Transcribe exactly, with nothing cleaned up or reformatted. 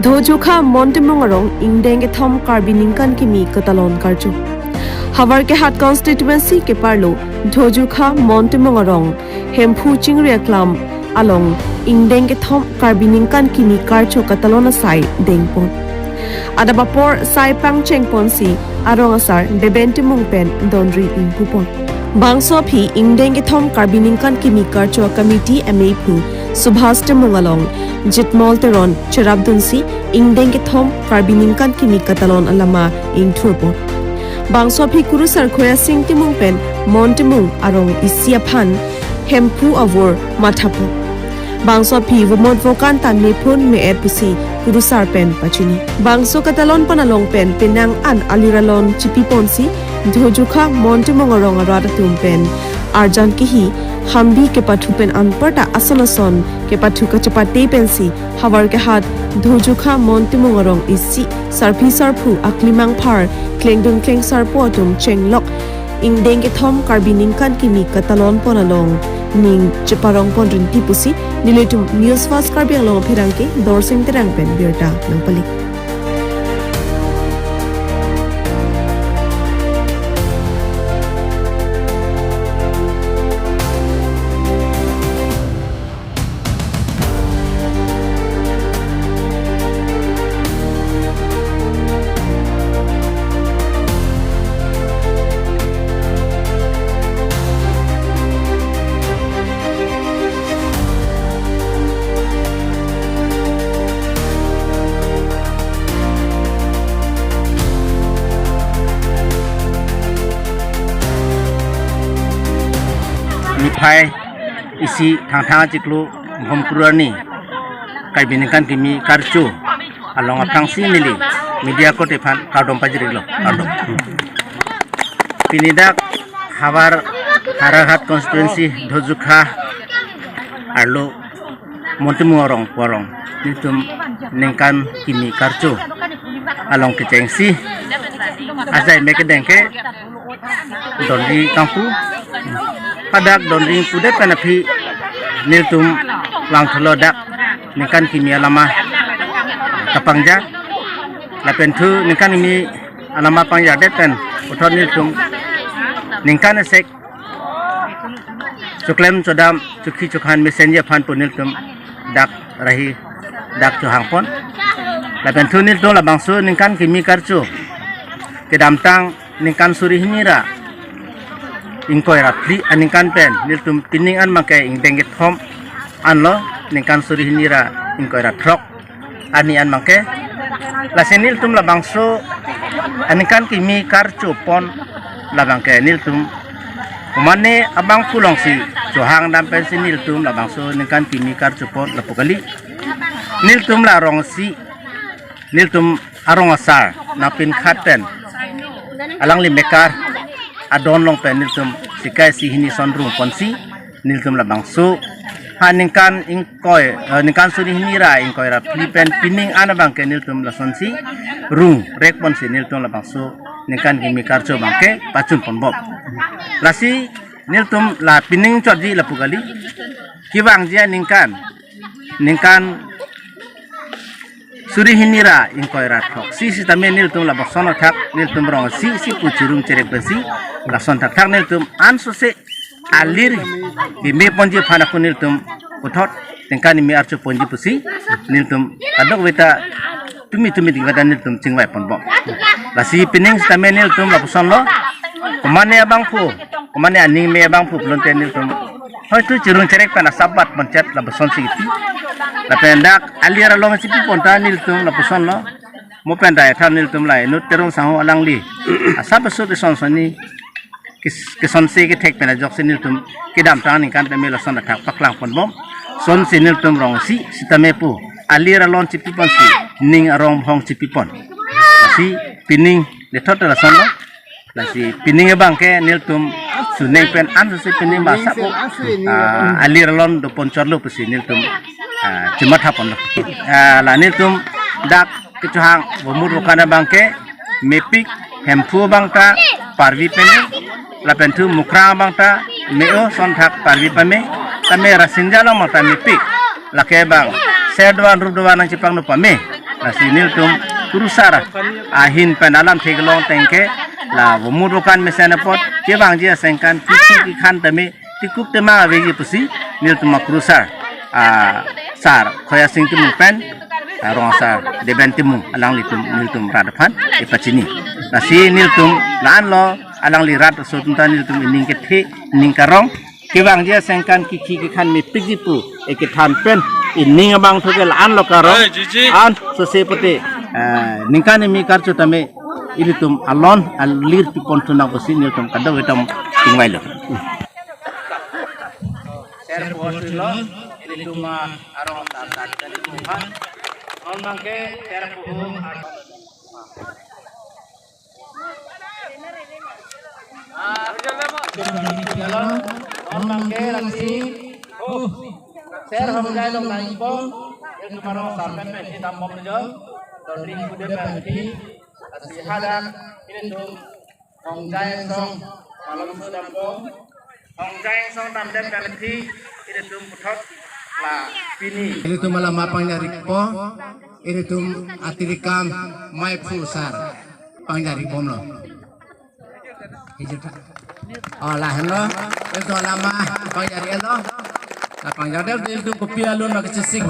Dhojukha Mon Timung arong ingdeng kethom Karbi Ningkan Kimi Katalon Karcho. Howraghat constituency keparlo Dhojukha Mon Timung arong Hemphu Chingri Aklam along ingdeng kethom Karbi Ningkan Kimi Karcho katalon asai dengpon. Adap apor sai pangchengponsi arong asar Deben Timung pen donri ingpupon. Bangso aphi ingdeng kethom Karbi Ningkan Kimi Karcho Committee amei phu Subhas Timung along Jitmol Teron cherapdunsi ingdeng kethom Karbi Ningkan Kimi Katalon alama ingthurpon. Bangso aphi kurusar Khoyasing Timung pen Mon Timung arong isi aphan Hemphu avur mathapon. Bangso aphi vomot vokan ta mephun me-et pusi kurusar pen pachini. Bangso katalonpon along pen penang an aliralon chipiponsi Dhojukha Mon Timung arong arat atum pen arjan kihi hambi kepathu pen anparta ason ason kepathu kachepate pensi Howraghat Dhojukha Mon Timung arong isi sarpi sarpo aklimang phar klengdun klengsarpo atum chenglok ingdeng kethom Karbi Ningkan Kimi Katalonpon along ning cheparongpon rinti pusi nelitum News Fast Karbi Anglong apherangke Dorsing Terang pen birta nangpali. Niphai isi Thangthang achiklo Bhomkuru arni Karbi Ningkan Kimi Karcho along aphrangsi neli media korte aphan kardom pajirlo, kardom. Pini dak Howraghat constituency Dhojukha arlo Mon Timung arong pu arong nelitum Ningkan Kimi Karcho along kechengsi ajai me kedeng ke donri kangpu. Hadak donri pudet pen aphi nelitum langthulo dak Ningkan Kimi alama kapangja. Lapen thu Ningkan Kimi alama pangjadet pen puthot nelitum ningkan esek choklem chodam chokhi chokhan mesenji aphan pu nelitum dak rahi dak chohangpon. Lapen thu nelitum labangso Ningkan Kimi Karcho kedamtang ningkan suri hini ra ingkoi ra phli aningkan pen nelitum pining an abangke ingdeng kethom anlo, ningkan suri hini ra ingkoi ra throk arni an abangke. Lasi nelitum labangso Ningkan Kimi Karchopon labangke nelitum mane abangphu alongsi chohang dam pensi nelitum labangso Ningkan Kimi Karchopon lapu kali. Nelitum la arong isi, nelitum arong asar nangpinkhat pen alangli mekar adon along pen nelitum sikai isi hini ason rungponsi nelitum labangso ha ningkan ingkoi, eh, ningkan suri hini ra ingkoi ra phli pen pining an abangke nelitum lasonsi rung rekponsi nelitum labangso Ningkan Kimi Karcho abangke pachunponbom. Lasi nelitum la pining chotji lapu kali. Kevangji aningkan, ningkan suri hini ra ingkoi ra throk isi sitame nelitum lapuson athak nelitum arong isi isi pu chirung cherek pensi lason thakthak nelitum ansose alir kemeponji aphan ako nelitum puthot Ningkan Kimi Karchoponji pusi nelitum kadokave ta tumi tumi dikvada nelitum chingvaiponbom. Lasi pining sitame nelitum lapusonlo. Komane abangphu, komane aning me abangphu pulote nelitum hoitu chirung cherek pen asap vatpon chot lapusonsi kipi. Lapen dak alir along chipipon ta nelitum lapusonlo. Mo pen dai than nelitum la inut Teron Sangho alangli asap asut ison soni kis-, kisonsi kethek pen ajoksi nelitum kedamtang aningkan tame lason athak paklangponbom. Sonsi nelitum arong isi sitame pu alir along chipiponsi ning arong bhong chipipon. Lasi pining lethot lasonlo. Lasi pining abangke nelitum suning pen ansose pining ba sabo, ah, alir along dopon chotlo pusi nelitum, ah, chimathaponlo. Ah, la nelitum dak kechohang vomot vokan abangke mepik, Hemphu abang ta parvi peme, lapen thu Mukrang abang ta me-o, ason thak parvi pame, tame Rasinja along abang ta mepik, lake abang ser doan rup doan nangchipangno pame. Lasi nelitum kurusar ahin pen alam theklong ateng ke la vomu dokan mesen apot kevangji asengkan kithi kikhan tame tikup temang aveji pusi nelitum akurusar, ah, sar Khoyasing Timung pen, ah, rong asar Deben Timung alanglitum nelitum rat aphan epachini. Lasi nelitum la-anlo alangli rat aso atum ta nelitum ining kethe ining karong kevangji asengkan kithi kikhan mepikji pu ekethan pen ining abang thoke la-anlo karong. Oi, Jiji. An sose pute, eh, ningkan imi karcho tame ilitum alon alir pipon thunang pusi nelitum kadokave atum chingvailo. Ser pulo, ilitum arong tat tat ilitum ha. Non abang ke ser pulo. Ah, non abang ke lasi. Oh, ser Hongjai along nangpo. Ilitum arong asar pen pen hitam bom jo. Dodri kude pen hi. Lasi hadak ilitum Hongjai Angsong malom sudampo. Hongjai Angsong damdet pen hi ilitum puthot la pini. Ilitum alama pangjaripo, ilitum atirikam maiphu sar pangjari bomlo. Ijita. Oh, lahenlo. Ilitum alama pangjari lo. La pangjari ilitum kopi alun ma kechisik.